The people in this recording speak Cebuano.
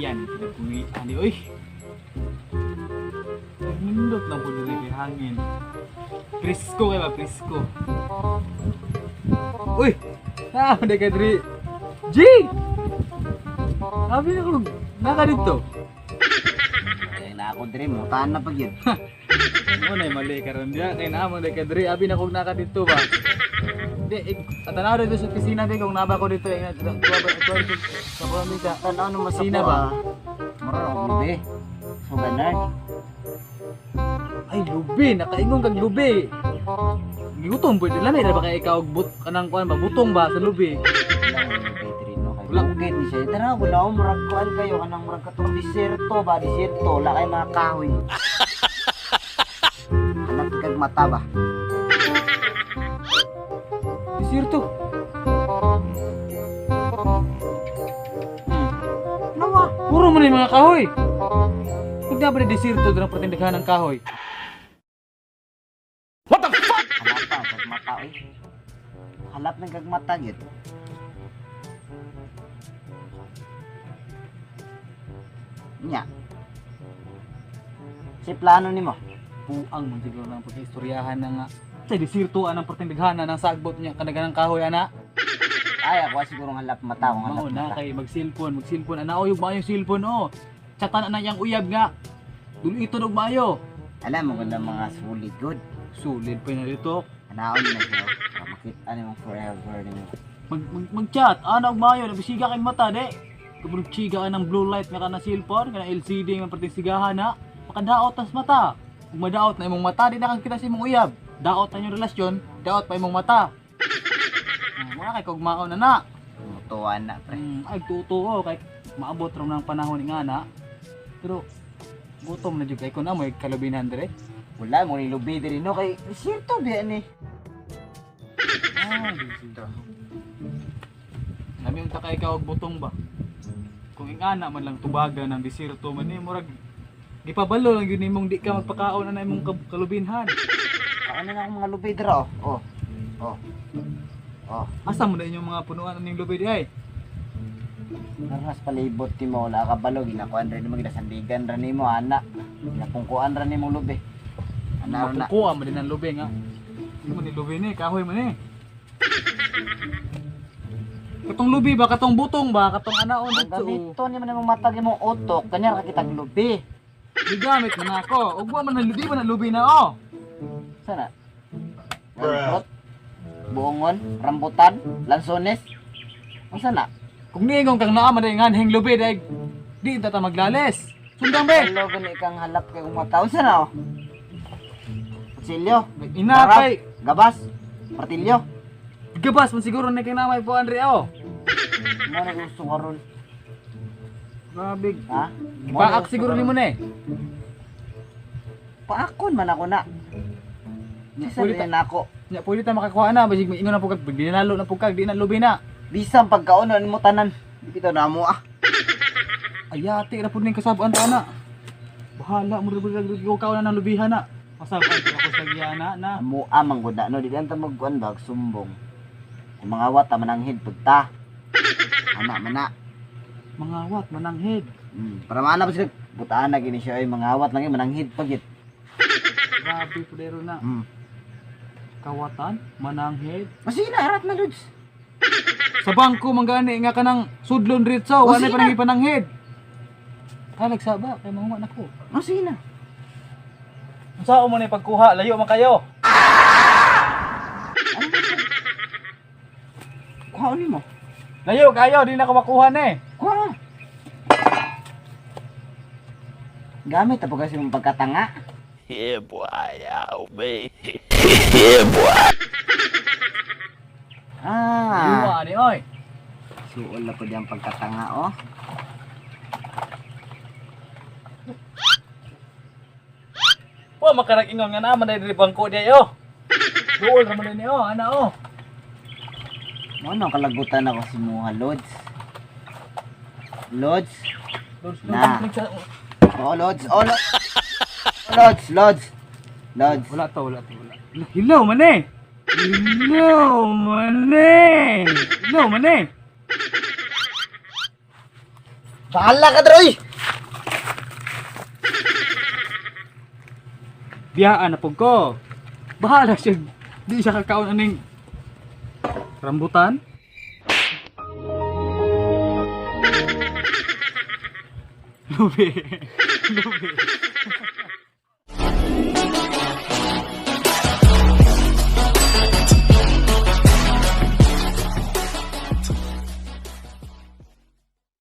Yan, kinabuhi. Ani, oy. Nindot lang po diri kay hangin. Presko kay ba, presko. Uy! Ah, hindi ka diri. G! Sabi na ko, naka dito. Kaya na ako dire mo, taan na pag yun. Mo na mali karon diya kay naa mo ka diri abi na kog naka dito ba. Di tanaw dito sa opisina di kung naba ko dito eh, tuwa ba tuwa dito sa kuwan sa Tanaw naman sa Opisina kuha. ba? Mura ako lubi. So ganar. Ay, lubi, nakaingon kag lubi. Gigutom pwede lang ba kay ikaw og but kanang kuan ba butong ba sa lubi. Wala akong lubi dire no. Kay Wala. bukid ni siya. Tanaw ko na murag kuan kayo kanang murag katong diserto ba, diserto wala kay mga kahoy. Hanap kag mata ba? Desierto. Nawa. Puro man yung mga kahoy. Kung ba ni desierto doon ang patindaghan ng kahoy. Halap pa kag mata oy. Halap ng kag mata gyud. Nya. Si plano nimo. Puang man siguro ng paghistoryahan na nga. Sa desierto anang patindaghan ng sagbot niya kanaghan ng kahoy ana. Ay, ako siguro ng halap mata kung halap Mao na mata. kay mag-cellphone, mag-cellphone ana oy maayo cellphone oh. Chatan na yang uyab nga. Dulito og maayo. Alam mo ganda mga sulit good. Sulid pa na dito. Anaon na siya. Para makita nimo forever nimo. Mag, mag, mag-chat, ana og maayo nabisiga kay mata de. Kapag chiga ka ng blue light nga kana cellphone, kana LCD nga perting sigahan na, makadaot tas mata. Kung madaot na imong mata, di na kang kita sa imong uyab. Daot na inyong relasyon, daot pa imong mata. Ah, wala kay kugmao na na. Mutuan na pre. Ay, totoo kay maabot ram ng panahon nga na. Pero gutom na jud kay ko na may kalubinhan dire. Wala mo ni lubi diri no kay desierto biya ni. Ah, dito. Lami unta kay ikaw og butong ba? Kung ingana man lang tubaga ng desierto man ni murag gipabalo lang yun nimong di ka magpakaon ana imong kalubinhan. Ano na akong mga lubi dira oh. Oh. Oh. Oh. Asa mo na inyong mga punuan aning lubi di ay? Naras palibot ti mo wala ka balo ginakuan ra nimo ginasandigan ra nimo ana. Ginapungkuan ra nimo lubi. Ana na. Mapukuha man din ang lubi nga. Di mo ni lubi ni kahoy man ni. Katong lubi ba katong butong ba katong anaon Ang dito. gamito ni man imong matag imong utok kanya ra kitag lubi. Gigamit man ako. Ug wa man ang lubi man ang lubi na oh. Sana. Bruh. Buongon, rambutan, lansones. Unsa na? Kung niingon kang naa man dahil nganhing lubi dahil di ta ta maglales. Sundang be. Hello, gani kang halap kay kung mata. Unsa na oh? Kutsilyo, Inapay. gabas, martilyo. Gabas man siguro na kay namay po Andre oh. Mo na gusto karon. Grabe. Ha? Mo na Paak gusto siguro karon. nimo na eh. Paakon man ako na. Bisa Pwede rin ako. Nya pwede ta makakuha na basig maingon na pug kag dinalo na pug kag di na lubi na. Bisan pagkaon mo tanan. Di kita na mo ah. Ayati ra pud ning kasab-an ta na. Bahala mo ra pud ko na ng lubihan na. Kasab-an ta ako sa giya na na. Amo amang gud na no di lang ta magkuan bag sumbong. Ang mga wata mananghid pagta. Ana mana. Mga wat mananghid. Para maana pa sila butaan na gini siya ay mga awat lang mananghid pag yun. Grabe pudero na. Kawatan mananghid. Masina arat na Lods. Sa bangko man gani nga kanang sudlon ritso, O, wala sina? pa nang ipananghid. Kalag saba kay manguha nako. Masina. Unsa mo ni pagkuha, layo man kayo. Ano ba ito? Kuhaon nimo. Layo kayo, di na ko makuha na eh. Kuha. Gamit pa kasi mong pagkatanga. Yeah, boy, ow, me. Ah. Yuwa ni oy. Suol na po diyang pagkatanga oh. Wa makarag ingon nga naman diri bangko di ayo. Duol ra man ni oh, ana oh. Mo no kalagutan ako si Muha Lods. Lods. Lods, Na. lods, Oh, Lods. Oh, Lods. Lods, Lods. Lods. Wala to, wala to, wala. Hilaw man eh. Hilaw man eh. Hilaw man eh. Bahala ka droy. Biyaan na pug ko. Bahala siya. Di siya kakaon aning rambutan. Lubi. Lubi.